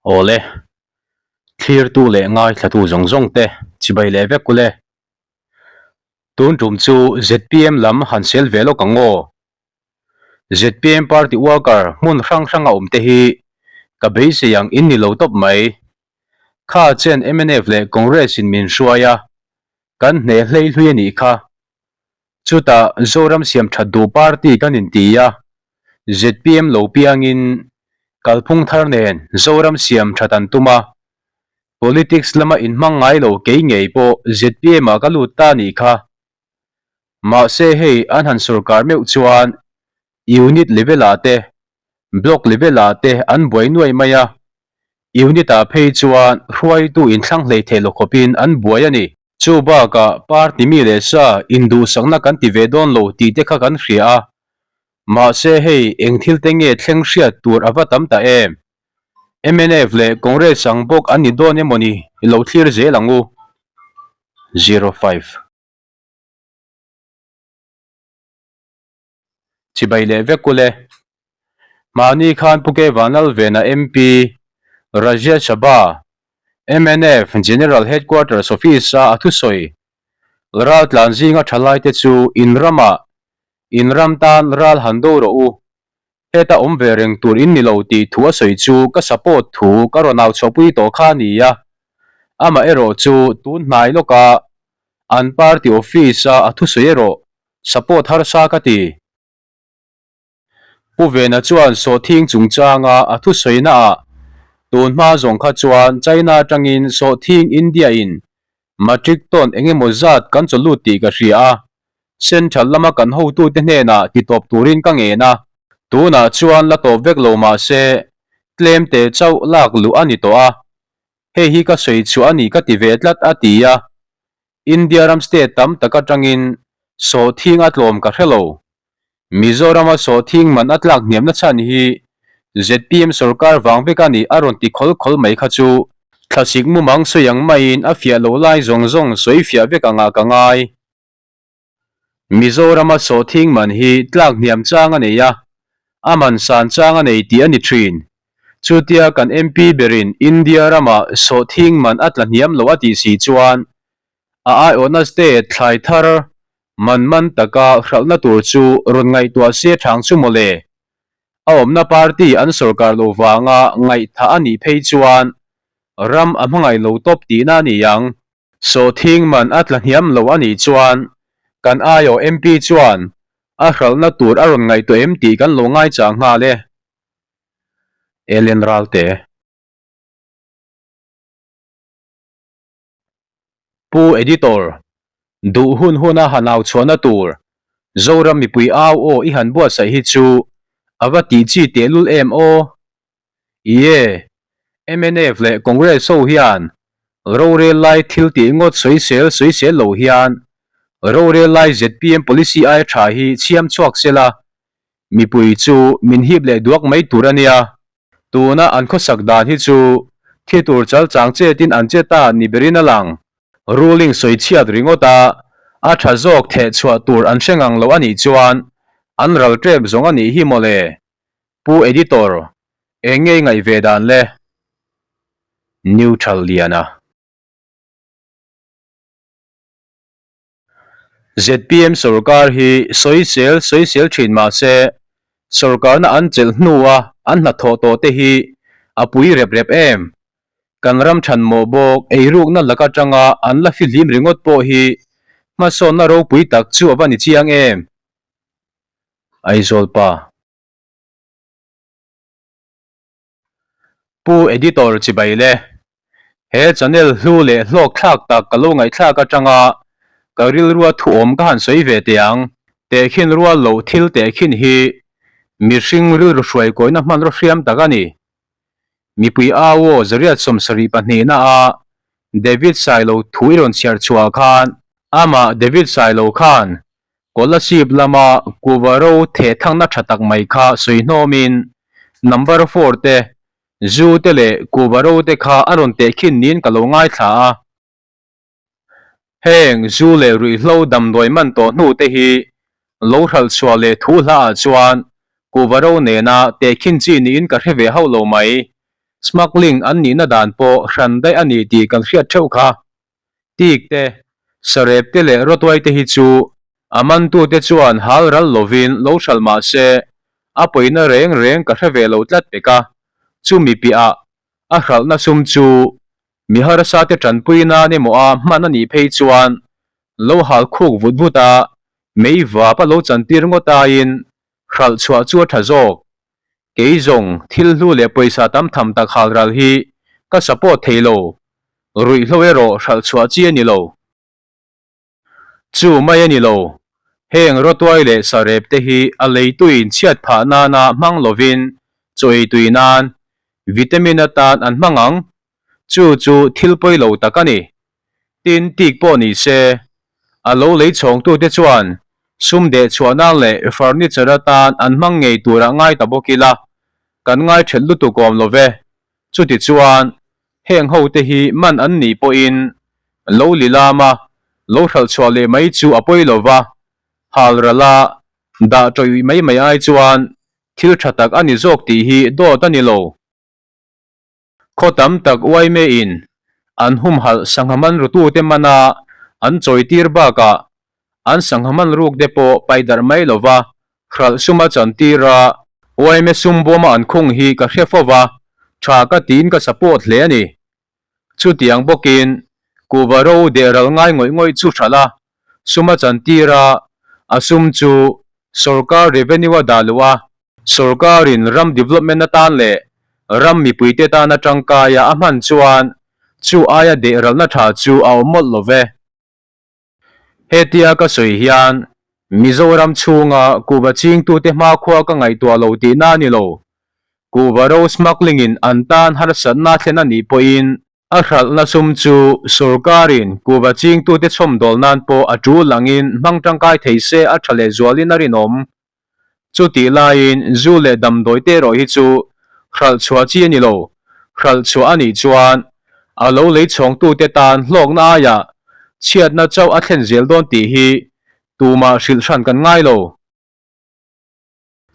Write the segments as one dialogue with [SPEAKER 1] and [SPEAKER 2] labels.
[SPEAKER 1] Awle, thlirtu leh ngaithlatu zawng zawng te chibai leh vek ule. Tun tum chu zpm lam han sel ve lawk ang aw. Zpm party worker hmun hrang hranga awm te hi ka beisei ang in ni lo tawp mai. Kha chen mnf leh Congress in min hruai a, kan hne hlei hlui a nih kha. Chutah Zoram siam that duh party kan inti a, zpm lo piangin kalphung thar nen Zoram siam that an tum a, politics lama inhmang ngai lo kei ngei pawh zpm ah ka lut ta nih kha. Mahse hei an han sorkar meuh chuan unit level ah te, block level ah te an buai nuai mai a, unit ah phei chuan hruaitu inthlang hlei theih lo khawpin an buai a ni. Chu bakah party mi leh sa induhsakna kan ti ve dawn lo tih te kha kan hria a, mahse hei eng thil te nge thleng hriat tur a va tam ta em? Mnf leh Congress ang bawk an ni dawn emawni i lo thlir zel ang u. 05. Chibai leh vek ule. Mahni khan Pu Kevan Lalvena MP, Rajya Sabha, mnf General Headquarters Office-a a thusawi raltlan zinga thalaite chu in ramah in ram tan ral han do rawh u, heta awm ve reng tur in ni lo tih thu a sawi chu ka support thu ka rawn au chhuahpui tawh kha a ni a. Amaherawh chu tun hnai lawka an party office-a a thusawi erawh support harsa ka ti. Pu Vena chuan sawhthing chungchanga a thusawi-naah tun hma zawng kha chuan China atangin sawhthing India-in matric ton eng emaw zat kan chaw lut tih ka hria a, Central lama kan hotute hnenah titawp turin ka ngen a, tunah chuan la tawp vek lo mah se tlem te chauh lak luh a ni tawh a, hei hi ka sawi chhuah a ni ka ti ve tlat a ti a. India ram state tam tak atangin sawhthing a tlawm ka hre lo. Mizorama sawhthing man a tlak hniamna chhan hi zpm sorkar vang vek a ni a rawn ti khawl khawl mai kha chu thlasik mumang sawi ang maiin a fiah lo lai zawng zawng sawi fiah vek angah ka ngai. Mizorama sawhthing man hi tlak hniam chang a nei a, a man san chang a nei tih a ni thin. Chutia kan MP berin India rama sawhthing man a tla hniam lo a tih si chuan a aiawhna state thlai thar man man taka hralhna tur chu rawn ngaihtuah se thang chu mawle. A awmna party an sorkar lo vanga ngaihthah a nih phei chuan ram a hmangaih lo tawp tihna a ni ang. Sawhthing man a tla hniam lo a nih chuan kan aiawh MP chuan a hralhna tur a rawn ngaihtuah em tih kan lo ngaichang nghal e. Ellen Ralte. Pu Editor, duh hun huna han au chhuahna tur Zoram mipui au aw i han buatsaih hi chu a va tih chi tehlul em aw? Ie, mnf leh Congress ho hian rorel lai thil tih ngawt sawisel sawisel lo hian rorel lai zpm policy aia tha hi chhiam chhuak sela Mipui chu min hip leh duak mai tur a nia. Tuna an khawsak dan hi chu thi tur chal chang chetin an che ta ni berin a lang. Ruling sawi chhiat ringawt a, a tha zawk theh chhuah tur an hre ngang lo a nih chuan an ral tep zawng a nih hi mawle. Pu Editor, eng nge i ngaih ve dan le? Neutral Liana. Zpm sorkar hi sawisel sawisel thin mah se, sorkarna an chelh hnua an hnathawh tawh te hi a pui rep rep em? Kan ram thanmawh bawk eirukna lak atanga an la fihlim ringawt pawh hi hmasawnna ropui tak chu a va ni chiang em? Aizawl pa. Pu Editor chibai le. He channel hlu leh hlawk thlak tak ka lo ngaihthlak atanga ka rilrua thuawm ka han sawi ve teh ang. Tehkhin rual loh thil tehkhin hi mihring rilru hruaikawina hmanraw hriam tak a ni. Mipui au aw zariat 72 na a David Sailo thu i rawn chhiar chhuah khan amah David Sailo khan Kolasib lama kuhva ro theh thangna tha tak mai kha sawi hnawmin number four te, zu te leh kuhva ro te kha a rawn tehkhin niin ka lo ngaithla a. Heng zu leh ruihhlo damdawi man tawh hnu te hi lo hralh chhuah leh thu hla ah chuan kuhva ro nena tehkhin chi niin ka hre ve hauh lo mai. Smuggling an nihna dan pawh hran daih a ni tih kan hriat theuh kha. Tik te, sarep te leh rawtuai te hi chu a mantute chuan hal ral lovin lo hralh mah se a pawina reng reng ka hre ve lo tlat pek a, chumi piahah a hralhna sum chu mi harsa te tanpui nan emaw a hman a nih phei chuan lo hal khuk vut vut a, mei vap a lo chantir ngawt aiin hralh chhuah chu a tha zawk. Kei zawng thil hlu leh pawisa tam tham tak hal ral hi ka support thei lo, ruihhlo erawh hralh chhuah chi a ni lo. Chu mai a ni lo, heng rawtuai leh sarep te hi a leituin chhiat phah nana hmang lovin chaw ei tui nan vitamin atan an hmang ang, chu chu thil pawi lo tak a ni. Tin, tik pawh ni se, a lo lei chhawngtute chuan sum deh chhuah nan leh furniture atan an hmang ngei turah ngai ta bawk ila, kan ngai ṭhelh lutuk awm lo ve. Chutichuan, heng hote hi man an nih pawhin lo li lama lo hralh chhuah leh mai chu a pawi lo va, hal rala dah ṭawih mai mai ai chuan thil ṭha tak a ni zawk tih hi dawt a ni lo. Khaw tam tak uaimeiin an humhalh sangha man rutute mana an chawitir bakah an sangha man rukte pawh paih darh mai lova hralh suma chantir a, uaime sum bawma an khung hi ka hre fo va, tha ka tiin ka support hle a ni. Chutiang bawkin kuhva ro deh ral ngai ngawih ngawih chu hralh a, suma chantir a, a sum chu sorkar revenue a dah luh a, Sorkarin ram development atan leh ram mipuite tana tangkaia a hman chuan chu aia deh ralna tha chu a awm mawlh lo ve. Hetia ka sawi hian Mizoram chhunga kuhva chingtute hmakhua ka ngaihtuah lo tihna a ni lo. Kuhva ro smuggling in an tan harsatna thlen a nih pawhin a hralhna sum chu sorkarin kuhva chingtute chhawmdawl nan pawh a tul angin hmang tangkai thei se a tha lehzualin a rinawm. Chutih laiin zu leh damdawi te erawh hi chu hralh chhuah chi a ni lo. Hralh chhuah a nih chuan a lo lei chhawngtute tan hlawkna aiah chhiatna chauh a thlen zel dawn tih hi tumah hrilh hran kan ngai lo.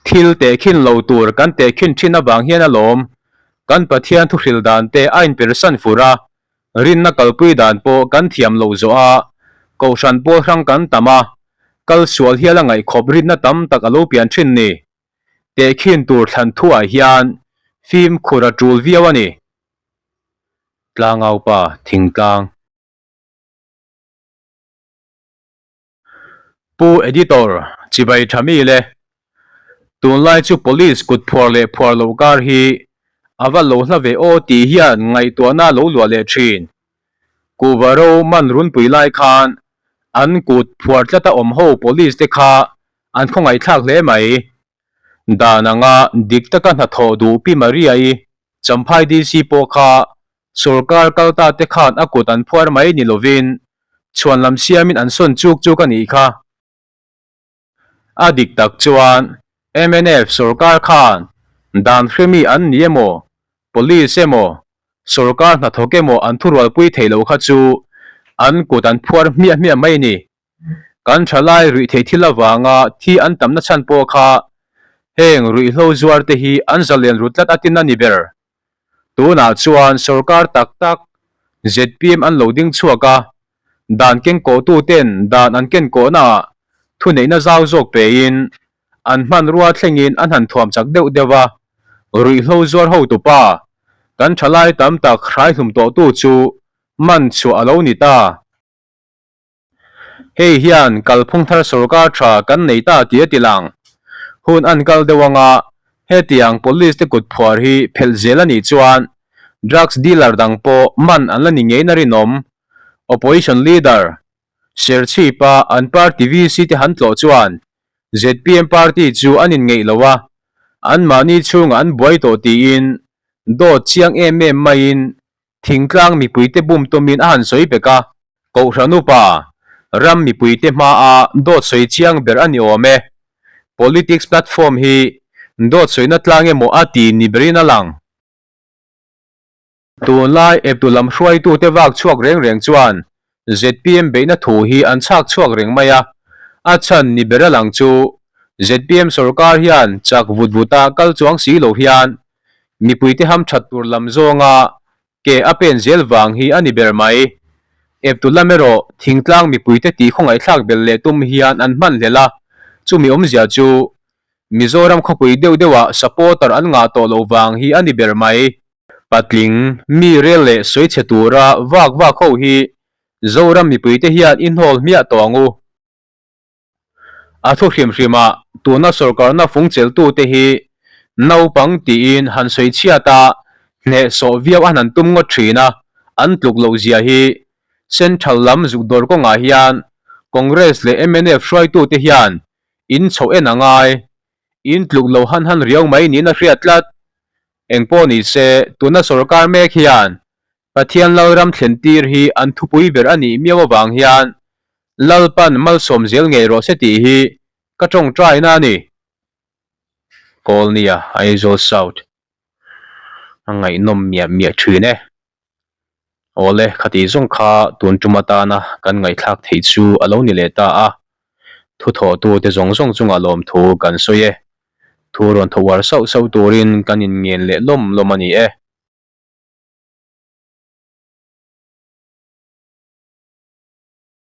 [SPEAKER 1] Thil tehkhin lo tur kan tehkhin thin avang hian alawm kan Pathian thuhril dan te a inpersan fur a, Rinna kalpui dan pawh kan thiam loh zawh a, kohhran pawl hrang kan tam a, kal sual hial a ngaihkhawp rinna tam tak a lo pian thin ni. Tehkhin tur thlan thuah hian fimkhur a tul viau a ni. Tlangaupa Thingtlang. Pu Editor, Chibai tha mi le. Tunlai chu Police kut phuar leh phuar loh kar hi a va lo hla ve aw tih hian ngaihtuahna lo luah leh thin. Kuhva ro man runpui lai khan an kut phuar tlata awm ho Police te kha an khawngaihthlak hle mai. Dan anga dik taka hnathawh duh Pi Maria-i Champhai DC pawh kha Sorkar kalta te khan a kut an phuar mai ni lovin chhuan lam siamin an sawn chuk chuk a nih kha. A dik tak chuan mnf sorkar khan dan hremi an ni emaw, police emaw, sorkar hnathawk emaw an thurualpui thei lo kha chu an kut an phuar hmiah hmiah mai ni. Kan thalai ruihtheih thil avanga thi an tamna chhan pawh kha heng ruihhlo zuar te hi an zalen ru tlat a tin a ni ber. Tunah chuan sorkar tak tak zpm an lo ding chhuak a, dan kengkawhtu ten dan an kenkawhnaah thuneihna zau zawk pein an hmanrua thlengin an han thuam chak deuh deuh a, ruihhlo zuar hotupa kan thalai tam tak hraihlum tawhtu chu man chhuah a lo ni ta. Hei hian kalphung thar sorkar tha kan nei ta tih a ti lang. Hun an kal deuh anga hetiang police te kut phuar hi phelh zel a nih chuan drugs dealer dang pawh man an la ni ngeiin a rinawm. Opposition leader Serchhip-a an party VC te han tlawh chuan zpm party chu an inngeih lo a, anmahni chhungah an buai tawh tiin dawt chiang em em maiin Thingtlang mipuite bum tumin a han sawi pek a, Kohhran upa, ram mipuite hmaa dawt sawi chiang ber a ni awm e. Politics platform hi dawt sawina tlang emaw a ti ni berin a lang. Tunlai eptu lam hruaitute vak chhuak reng reng chuan zpm beihna thu hi an chhak chhuak reng mai a, a chhan ni ber a lang chu zpm sorkar hian chak vut vuta kal chuang si lo hian. Mipuite hamthat tur lam zawnga ke a pen zel vang hi a ni ber mai. Eptu lam erawh thingtlang mipuite tih khawngaihthlak belh leh tum hian an hman hlel a, chumi awmzia chu Mizoram khawpui deuh deuhah supporter an ngah tawh loh vang hi a ni ber mai. Patling, mi rel leh sawi chhe tura vak vak ho hi Zoram mipuite hian i hnawl hmiah tawh ang u. A thu hrim hrimah tuna sawrkarna fung cheltute hi naupang tiin han sawi chhiat a, hnehsawh viau an han tum ngawt thin a, an tluk loh zia hi Central lam zuk dawr kawngah hian Congress leh mnf hruaitute hian in chhoh en a ngai, in tluk lo han han riau mai niin a hriat tlat. Engpawh ni se, tuna sawrkar mek hian Pathian Lalram thlen tir hi an thupui ber a nih miau avang hian Lalpan malsawm zel ngei rawh se tih hi ka tawngtaina a ni. Kawlnia, Aizawl South a ngaihnawm miah miah thin e. Awle, khati zawng kha tun tum atana kan ngaihthlak theih chu a lo ni leh ta a. Thuthawhtute zawng zawng chungah lawmthu kan sawi e. Thu rawn thaw uar sauh sauh turin kan inngen leh lawm lawm a ni e.